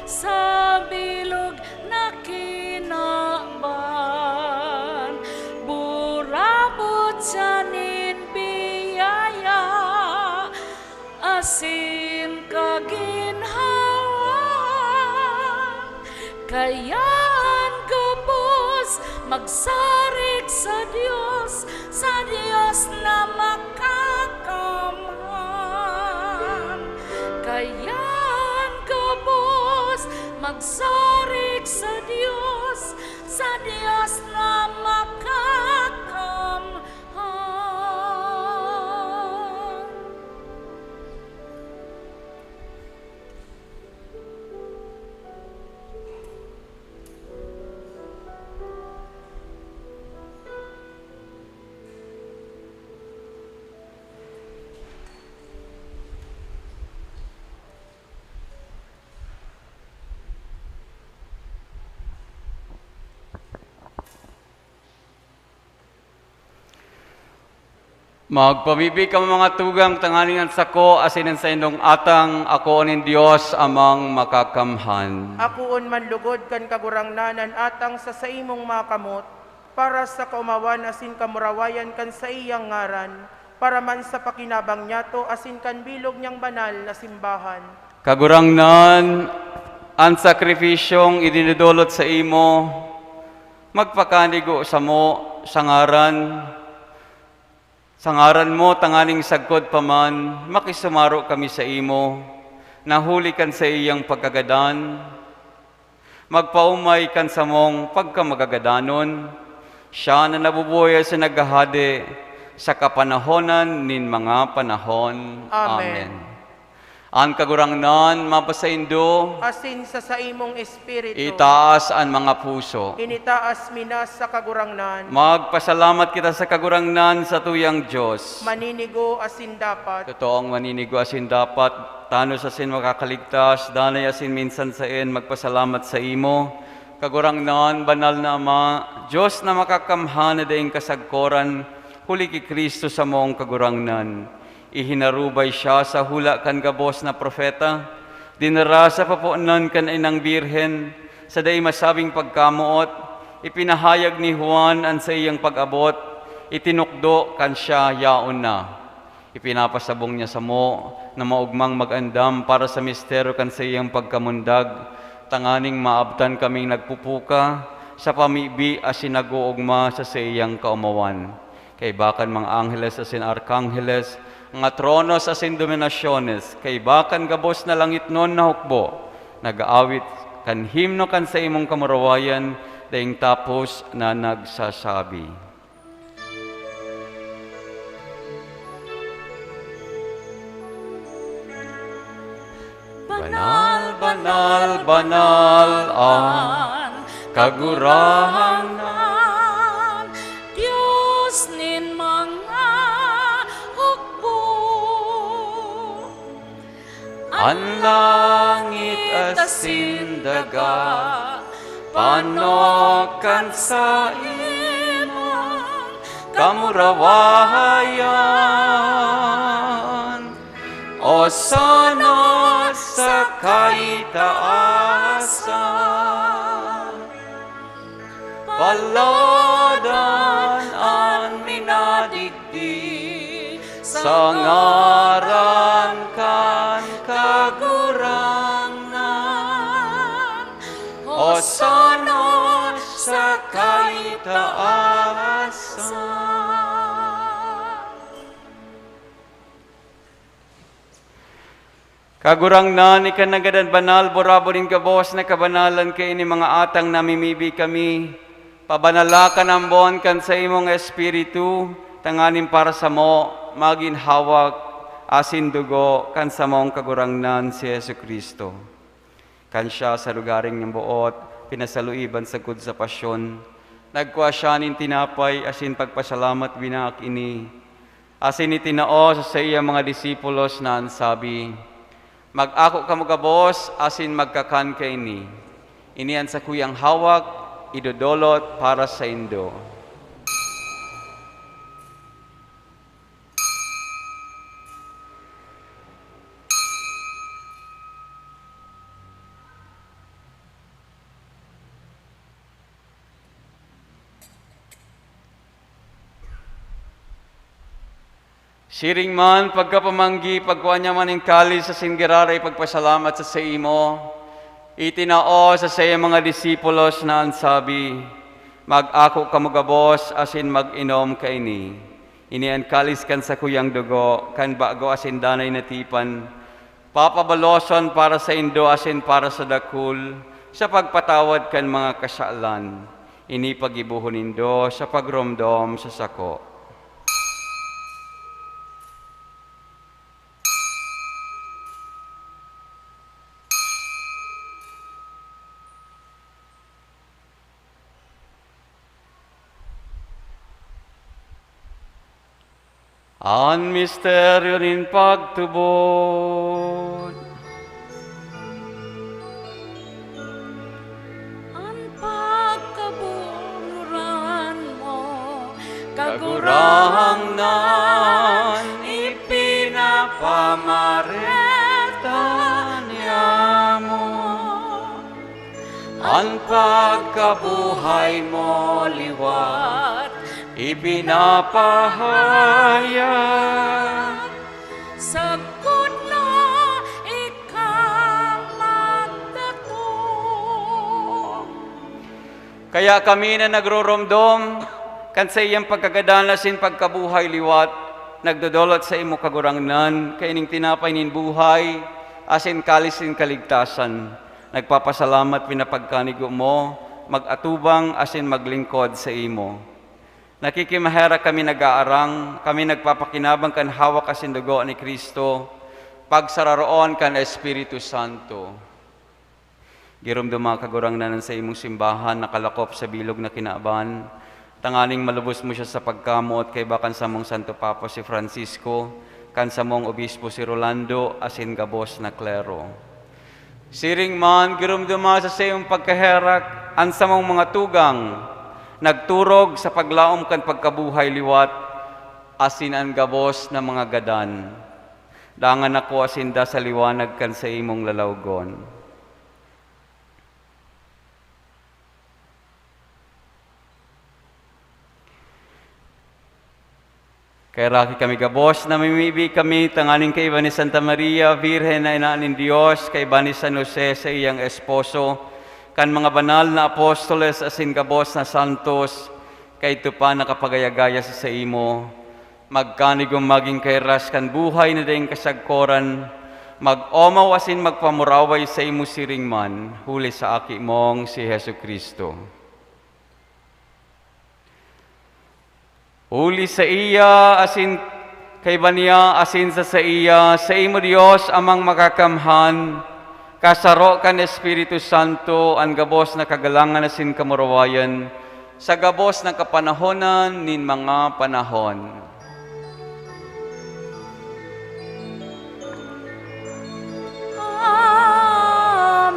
sa bilog na kinaban. Burabot siya nin biyaya asin kaginhawahan. Kaya an gabos magsarig sa Dios, sa Dios na Makakamhan. Kaya an gabos magsarig sa Dios, sa Dios na Makakamhan. Magpamibi kamo, mga tugang, tanganing an sako asin an saindong atang akoon nin Dios Amang Makakamhan. Akoon man lugod kan Kagurangnan an atang sa saimong mga kamot, para sa kaomawan asin kamurawayan kan saiyang ngaran, para man sa pakinabang niyato asin kan bilog niyang banal na simbahan. Kagurangnan, an sakripisyong idinodolot saimo, magpakanigo samo sa ngaran, sa ngaran mo, tanganing sagkod pa man, makisumaro kami saimo, na huli kan saiyang pagkagadan, magpaomay kan samong pagkamagagadanon, siya na nabubuhay asin naghahade sa kapanahonan nin mga panahon. Amen. Amen. An Kagurangnan mapasaindo. Asin sa saimong espiritu. Itaas an mga puso. Initaas mi na sa Kagurangnan. Magpasalamat kita sa Kagurangnan, sa tuyang Dios. Maninigo asin dapat. Totoong maninigo asin dapat, tanos asin makakaligtas, danay asin minsan saen, magpasalamat saimo, Kagurangnan, banal na Ama, Dios na makakamhan na daing kasagkoran, huli ki Cristo samong Kagurangnan. Ihinarubay siya sa hula kan gabos na propeta, dinara sa paponan kan inang Birhen, sa dai masabing pagkamoot, ipinahayag ni Juan an saiyang pag-abot, itinukdo kan siya yaon na. Ipinapasabong niya samo na maogmang mag-andam para sa misteryo kan saiyang pagkamundag, tanganing maabtan kaming nagpupuka sa pamibi asin nag-oogma sa saiyang kaomawan. Kaiba kan mga angheles asin arkangheles, mga tronos asin dominasyones, kaiba kan gabos na langitnon na hukbo, nag-aawit kan himno kan saimong kamurawayan, daing tapos na nagsasabi, "Banal, banal, banal an Kagurangnan, Dios nin mga hukbo. An langit asin daga, panok kan saimong kamurawayan. Osana sa kaitaasan. Paladan an minadigdi sa ngaran kan Kagurangnan. Osana sa kaitaasan." Kagurangnan, ika nanggad an banal, burabod nin gabos na kabanalan, kaini mga atang namimibi kami, pabanala kan ambon kan saimong Espiritu, tanganing para samo magin hawak asin dugo kan samong Kagurangnan, si Jesu-Cristo. Kan siya sa lugaring niyang boot pinasaluiban sagkod sa pasyon, nagkua siya nin tinapay asin pagpasalamat, binaak ini, asin itinao sa saiyang mga disipulos na an sabi, "Mag-ako kamo gabos asin magkakan kaini. Ini an sakuyang hawak, idodolot para saindo." Siring man, pagkapamanggi, pagkua niya man nin kalis asin giraray pagpasalamat sa saimo, itinao sa saiyang mga disipulos na an sabi, "Mag-ako kamo gabos asin mag-inom kaini. Ini an kalis kan sakuyang dugo, kan bago asin danay na tipan, papabaloson para saindo asin para sa dakul, sa pagpatawad kan mga kasalan. Ini paggibohon nindo sa pagromdom sa sako." An misteryo nin pagtubod. An pagkabunuran mo, Kagurangnan. Mareta niamo, an pagkabuhay mo liwat ipinapahayag. Sagkod na ika magdatong. Kaya kami na nagroromdom kan saiyang pagkagadan asin pagkabuhay liwat, nagdodolot sa imo, Kagurangnan, kaining tinapay nin buhay asin kalis nin kaligtasan. Nagpapasalamat, pinapagkanigo mo, mag-atubang asin maglingkod sa imo. Nakikimaherak kami, nag-aarang kami, nagpapakinabang kan hawak asin dugo ni Cristo, pagsararoon kan Espiritu Santo. Giromdoma, Kagurangnan, an saimong simbahan nakalakop sa bilog na kinaban, tanganing malubos mo siya sa pagkamoot kaiba kan samong Santo Papa si Francisco, kan samong Obispo si Rolando, asin gabos na klero. Siring man, giromdoma sa saimong pagkaherak an samong mga tugang, nagturog sa paglaom kan pagkabuhay liwat, asin an gabos na mga gadan. Dangan akoa sinda sa liwanag kan saimong lalawgon. Kaheraki kami gabos, namimibi kami tanganing kaiba ni Santa Maria, Birhen na Ina nin Dios, kaiba ni San Jose, saiyang esposo, kan mga banal na apostoles asin gabos na santos, kaidto pa nakapagaya-gaya sa saimo, magkanigong magin kahiras kan buhay na daing kasagkoran, mag-omaw asin magpamuraway saimo siring man, huli sa Aki mong si Jesu-Cristo. Huli saiya asin kaiba niya asin sa saiya, saimo Dios, Amang Makakamhan, kasaro kan Espiritu Santo, an gabos na kagalangan asin kamurawayan, sa gabos na kapanahonan nin mga panahon.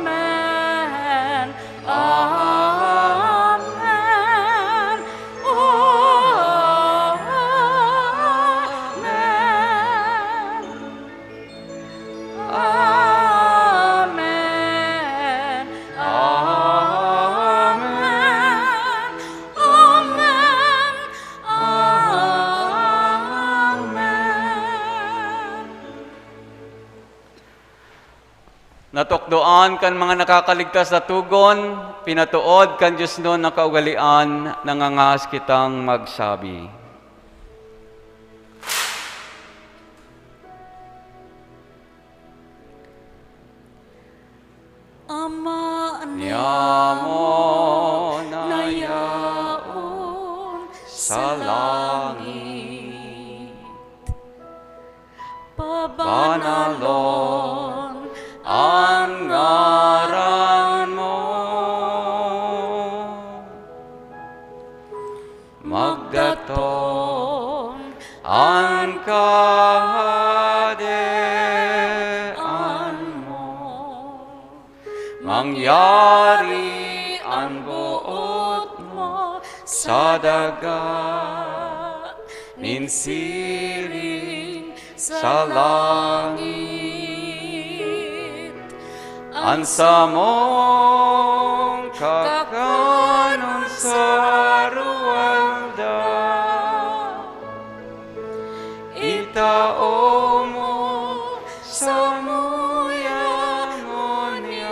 Amen. Amen. Amen. Amen. Amen. Amen. Natukdoan kan mga nakakaligtas na togon, pinatood kan diosnon na kaugalean, nangangahas kitang magsabi. Ama niamo na yaon sa langit, pabanalon an ngaran mo. Magdatong an Kahadean mo. Mangyari an boot mo sa daga nin siring sa langit. An samong kakanon sa aroaldaw, itao mo samuya ngunyan.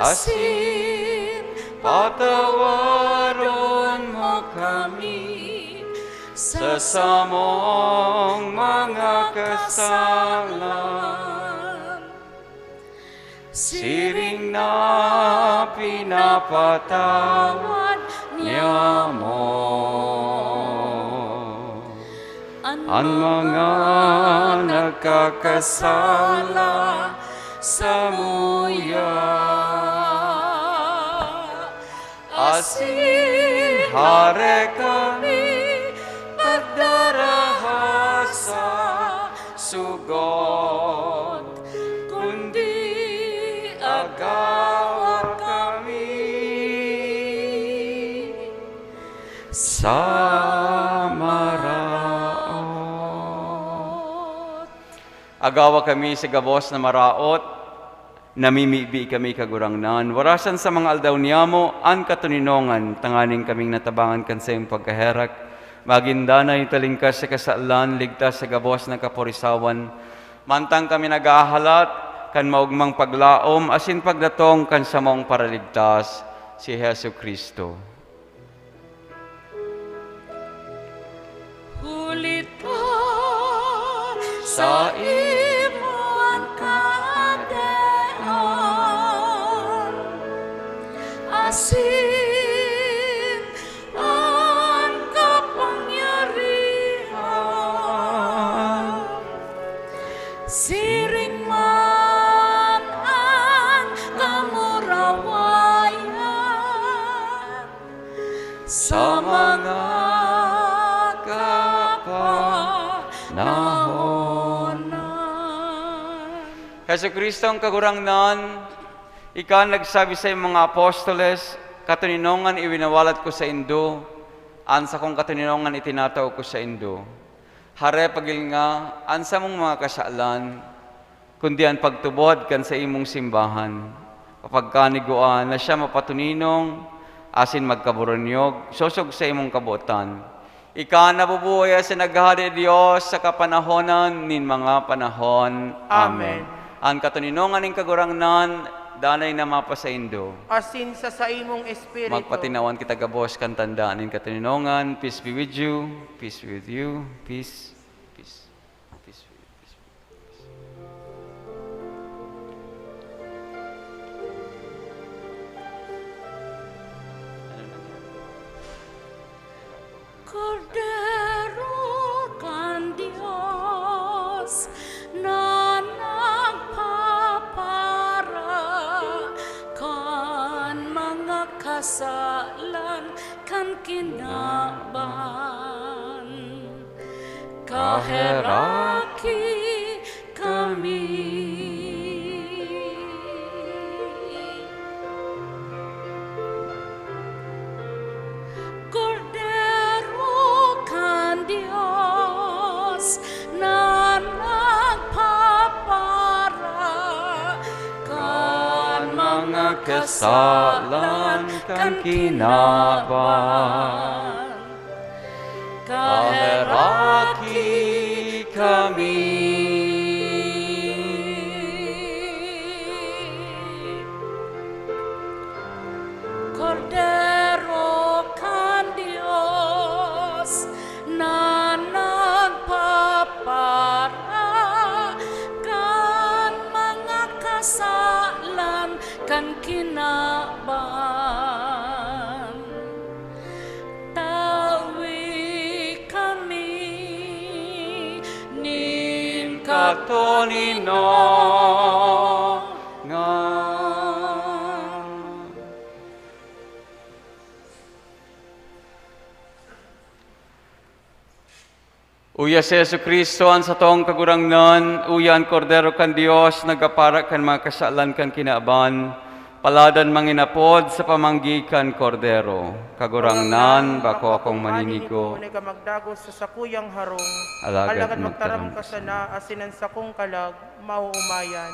Asin patawaron mo kami sa samong mga kasalan, siring na pinapatawad niamo an mga nagkakasala samuya. Asin hare kami pagdaraha sa sugot, kundi agawa kami sa mara Agawa kami sa gabos na maraot, namimibi kami, Kagurangnan. Warasan sa mga aldaw niyamo an katoninongan, tanganing kaming natabangan kan saimong pagkaherak, magin danay, talingkas sa kasalan, ligtas sa gabos na kaporisawan, mantang kami naghahalat kan maogmang paglaom asin pagdatong kan samong Paraligtas, si Jesu-Cristo. Huli ta saimo an kaadean, asin an kapangyarihan, siring man an kamurawayan sa mga kapanahonan. Jesu-Cristo an Kagurangnan, ika an nagsabi sa imong mga apostoles, "Katoninongan iwinawalat ko saindo, an sakong katoninongan itinatao ko saindo." Hare, pagilnga an samong mga kasalan, kundi an pagtubod kan saimong simbahan. Kapagka nigua na siya mapatoninong asin magkaburonyog, sosog sa imong kabotan. Ika an nabubuhay asin naghahade, Dios, sa kapanahonan nin mga panahon. Amen. Amen. An katoninongan nin Kagurangnan, danay na mapasaindo. Asin sa saimong espiritu. Magpatinawan kita gabos kan tanda nin katoninongan. Peace be with you. Peace be with you. Peace. Peace. Peace be with you. Peace. Ano nangyari? Kordero kan Dios na nagpapara kan mga kasalan kan kinaban, kaheraki kami. Kordero kan Dios na nagpapara kan mga kasalan kan kinaban, kaheraki kami. Kordero kan Dios na nagpapara kan mga kasalan kan kinaban, tawi kami nin katoninongan. Uya si Jesu-Cristo an satong Kagurangnan, uya an Kordero kan Dios, nagkapara kan mga kasalan kan kinaban. Paladan manginapod sa pamanggi kan Kordero. Kagurangnan, bako akong maninigo. Ngunit ka magdagos sa sakuyang harong. Alagad magtaram ka sana, asin an sakong kalag maoomayan.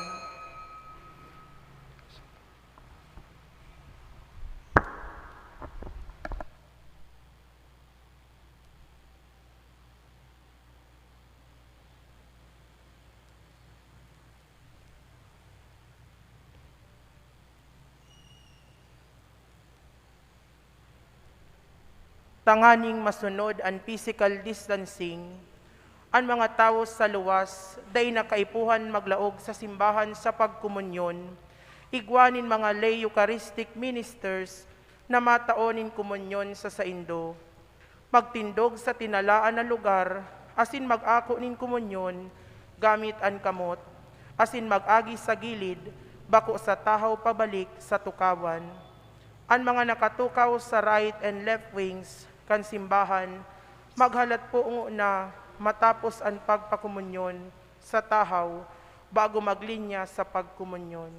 Tanganing masunod an physical distancing, an mga tawo sa luwas dai na kaipuhan maglaog sa simbahan sa pagkomunyon. Igwa nin mga lay Eucharistic ministers na matao nin komunyon sa saindo. Magtindog sa tinalaan na lugar asin mag-ako nin komunyon gamit an kamot, asin mag-agi sa gilid, bako sa tahaw pabalik sa tukawan. An mga nakatukaw sa right and left wings kan simbahan, maghalat po ngona matapos an pagpakomunyon sa tahaw bago maglinya sa pagkomunyon.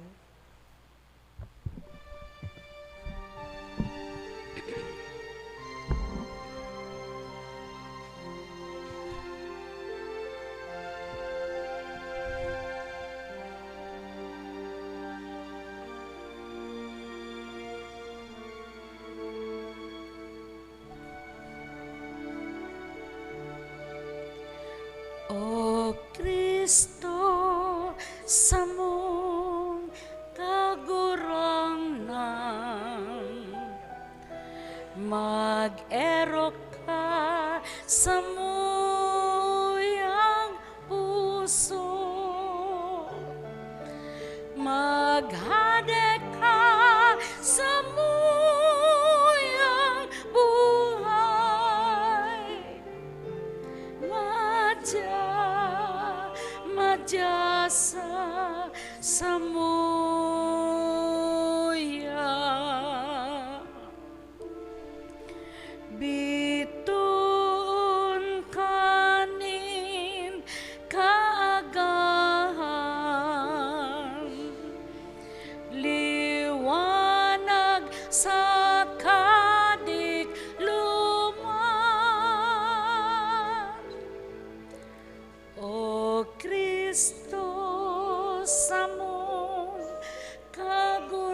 O Cristo, samong Kagurangnan, mag-erok ka samuyang puso, maghade ka samuyang buhay. Madya, madya sa samuya. Bitoon ka nin kaagahan, liwanag sa kadikloman. O Cristo, samong Kagurangnan,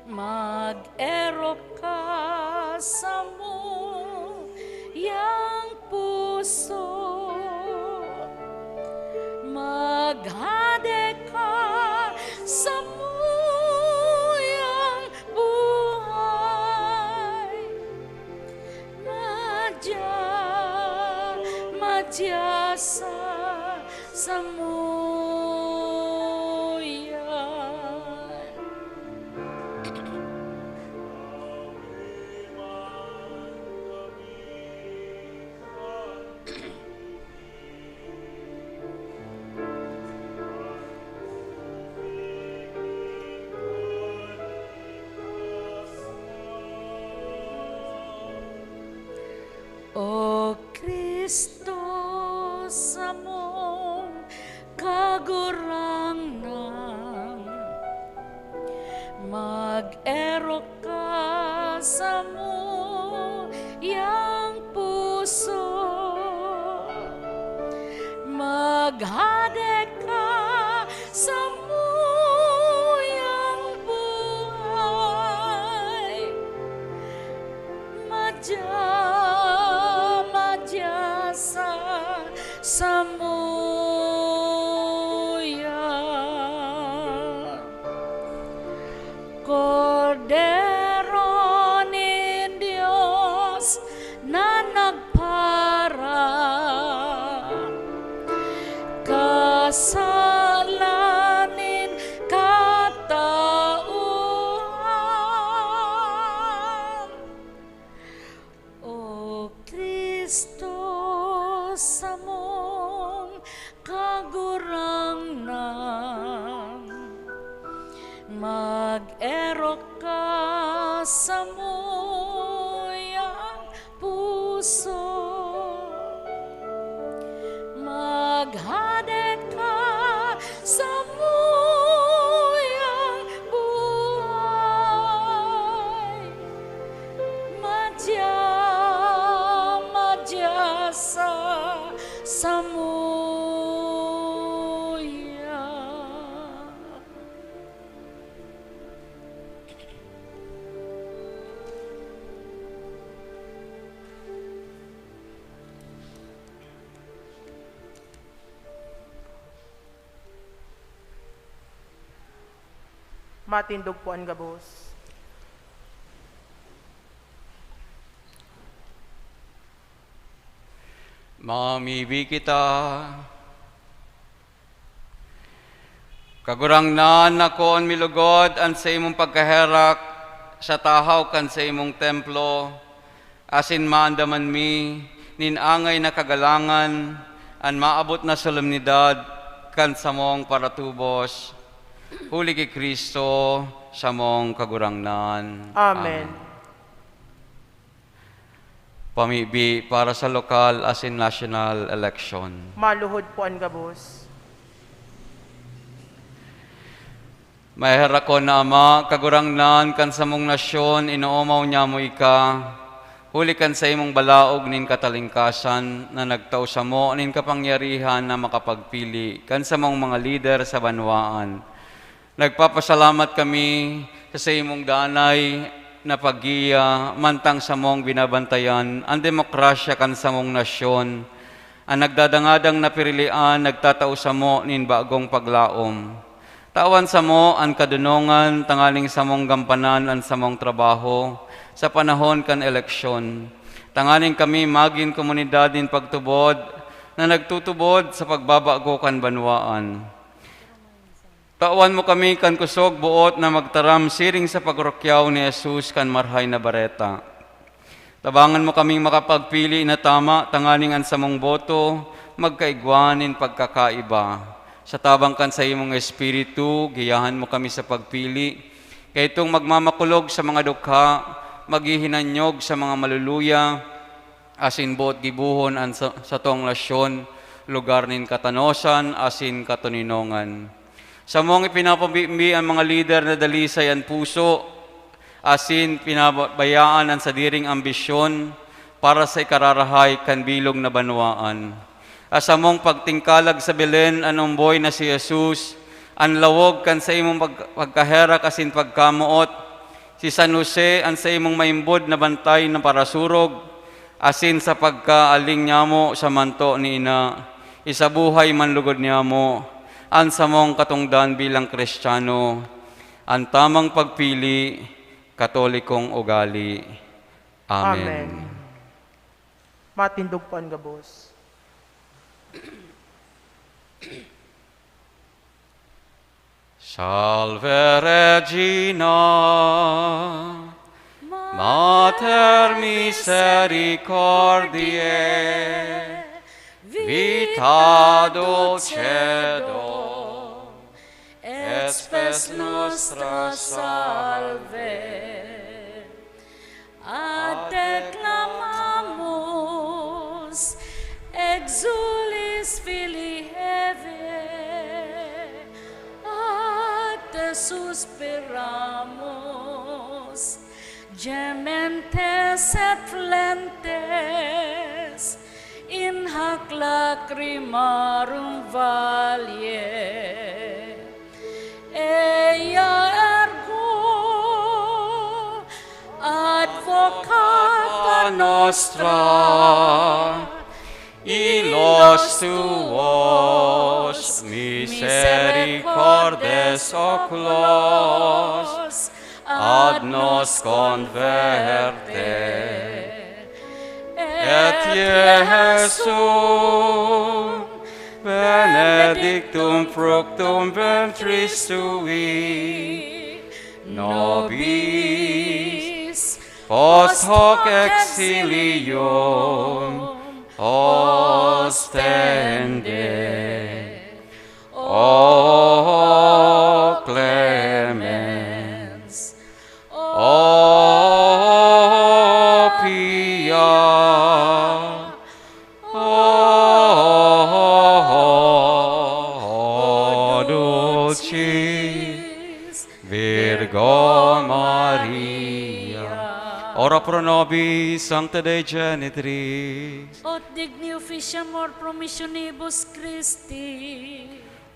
mag-erok ka samuyang puso, maghade ka samuyang buhay. Madya, madya sa samuya. O Cristo, samong Kagurangnan, mag-erok ka samuyang puso, maghade ka samuyang buhay. Madya, madya sa samuya. Kordero nin Dios na nagpara, kasalan nin katawohan. O Cristo, samong Kagurangnan, mag-erok ka samuyang puso, maghade ka samuyang buhay. Madya, madya sa samuya. Matindog po an gabos. Mamibi kita. Kagurangnan, akoon mi lugod an saimong pagkaherak sa tahaw kan saimong templo, asin maandaman mi nin angay na kagalangan an maabot na solemnidad kan samong paratubos, huli ki Cristo, samong Kagurangnan. Amen. Amen. Pamibi para sa lokal asin national election. Maluhod po an gabos. Maheherakon na Ama, Kagurangnan kan samong nasyon, inoomaw niamo ika, huli kan saimong balaog nin katalingkasan na nagtao samo nin kapangyarihan na makapagpili kan samong mga lider sa banwaan. Nagpapasalamat kami sa saimong danay na paggiya, mantang samong binabantayan an demokrasya kan samong nasyon. An nagdadangadang na pirilian nagtatao samo nin bagong paglaom. Tawan samo an kadonongan tanganing samong gampanan an samong trabaho sa panahon kan eleksyon, tanganing kami magin komunidad nin pagtubod na nagtutubod sa pagbabago kan banwaan. Tawan mo kami kan kusog boot na magtaram siring sa pagrukyaw ni Jesus kan Marahay na Bareta. Tabangan mo kaming makapagpili na tama tanganing an samong boto magkaigwa nin pagkakaiba. Sa tabang kan saimong Espiritu, giyahan mo kami sa pagpili. Kaitong magmamakulog sa mga dukha, maghihinanyog sa mga maluluya, asin boot gibohon an sa-, satong nasyon, lugar nin katanosan asin katoninongan. Samong ipinapabimbi an mga lider na dalisay an puso, asin pinabayaan an sadiring ambisyon para sa ikararahay kan bilog na banwaan. Sa samong pagtingkalag sa Belen an omboy na si Jesus, an lawog kan saimong pag-, pagkaherak asin pagkamoot, si San Jose an saimong maimbod na bantay na parasurog, asin sa pagkaaling nyamo sa manto ni Ina, isabuhay man lugod nyamo an samong katongdan bilang Kristiyano, an tamang pagpili, Katolikong ugali. Amen. Amen. Matindog po an gabos. Salve Regina, Mater misericordiae, vita dulcedo, et spes nostra salve. Ad te clamamus, exulis Filii Hevae, ad te suspiramus, gementes et flentes, in hac lacrimarum valle. Ea ergo advocata nostra, illos tuos misericordes oculos ad nos converte. Et Iesum benedictum fructum ventris tui, nobis post hoc exilium ostende. O clemens, O pia, O dulcis Virgo Maria. Ora pro nobis, Sancta Dei Genitris. Ut digni officiamur promissionibus Christi.